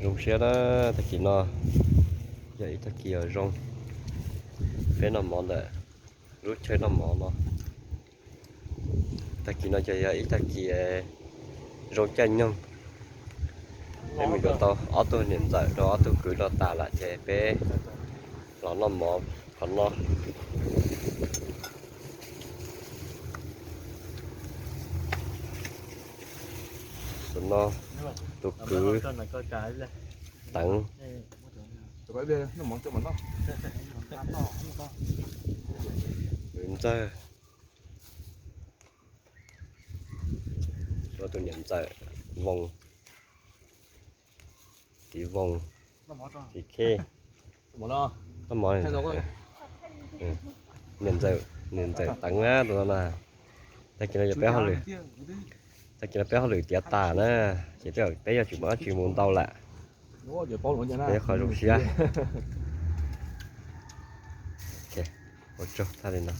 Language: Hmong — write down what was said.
Zoo siab na, tag kis no yog ib tag kis uas zoo. Peb noj mov ntawm lub chaw noj mov no. Tag kis no ces yog ib tag kis zoo caij nyoog. Peb mus yuav tau ob tug niam ntxawm rau ob tug kwv los tas lawm ces peb los noj mov qhov no. Tam no tus kwv Teev, kwv Ntxawg, ua tus niam ntxawm Voos, txiv Voos, txiv Khej. Noj mov, niam ntxawm, niam ntxawm Teev na tus no na. Tag kis no yog peb hauj lwm, tag kis no peb hauj lwm tiav tas na, ces peb yuav tsum muaj dab tsi mus ntau lawm. Peb qhov zoo siab. Ua tsaug tag li no.